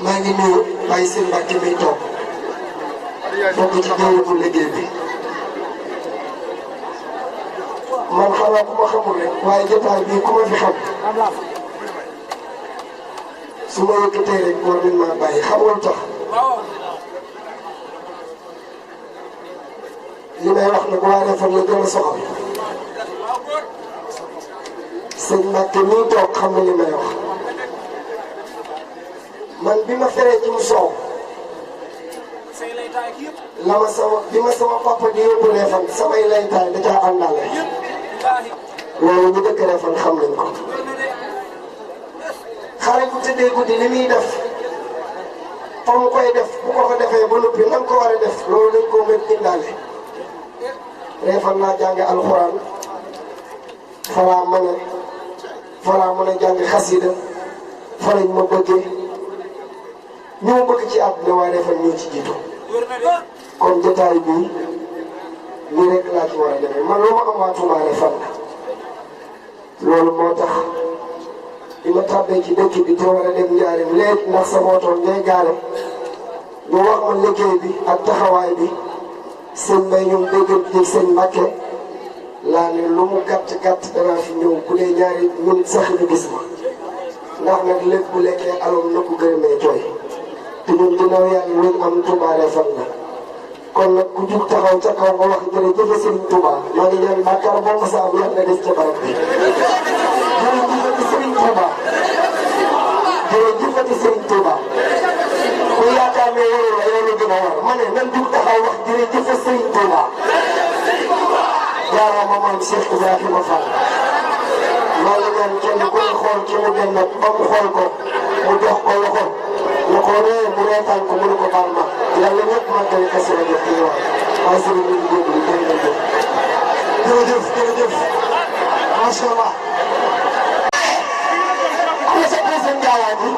maa ngi nuyu Baye Sène Mbacke mi toog bokk ci jawwu liggéey bi man xanaa ku ma xamul rek waaye jotaay bii ku ma fi xam su ma yëkkatee rek war nañ maa bàyyi xam nga lu tax li may wax nag waa Réfane la gën a soxal sëñ Mbacke mi toog xam nga li may wax. man bi ma feree ci mu soow la ma sama bi ma sama papa di yóbbu Réfane samay laytaay da caa àndaale loolu ñu dëkk Réfane xam nañ ko xale bu tëddee guddi li muy def fa mu koy def bu ko fa defee ba noppi nan ko war a def loolu dañ koo mën indaale Réfane naa jàng alxuraan falaa mën a jàng xasida fa lañ ma bëggee ñu ma bëgg ci àdduna waa Réfane ñoo ci jiitu kon jotaay bii nii rek laa ci war a demee man lu ma am waa Touba Réfane la loolu moo tax bi ma tàbbee ci dëkk bi te war a dem Njaaréem léegi ndax sa mootoon ngay gaare ñu wax ma liggéey bi ak taxawaay bi sëñ Mbaye ñoom dégg sëñ Mbacke laa ne lu mu gàtt gàtt danaa fi ñëw bu dee ñaari minute sax ñu gis ma ndax nag lépp bu lekkee aloom na ko gërëmee tooy te ñun ginnaaw yàlla luñ am Touba Réfane la kon nag ku jug taxaw ca kaw nga wax jërëjëf Serigne Touba maa ngi ñaan bàkkaar boo ko sa am yàlla nga des ca barab bi jërëjëfati Serigne Touba jërëjëfati Serigne Touba ku yaakaar ne warul la yow la gën a war ma ne nan jug taxaw wax jërëjëf Serigne Touba jaaraama maam Cheikh Ibrahima Fall maa ngi ñaan kenn ku ñu xool ci mu dem nag ba mu xool ko mu jox ko loxo na ko ree mu reetaan ko mënu ko baal ma yàlla ñëpp màggali Kazu Rajab di wax waaye sëriñ bi ñu jégalu jërëjëf jërëjëf macha allah. ana sa président Ndiaye bi.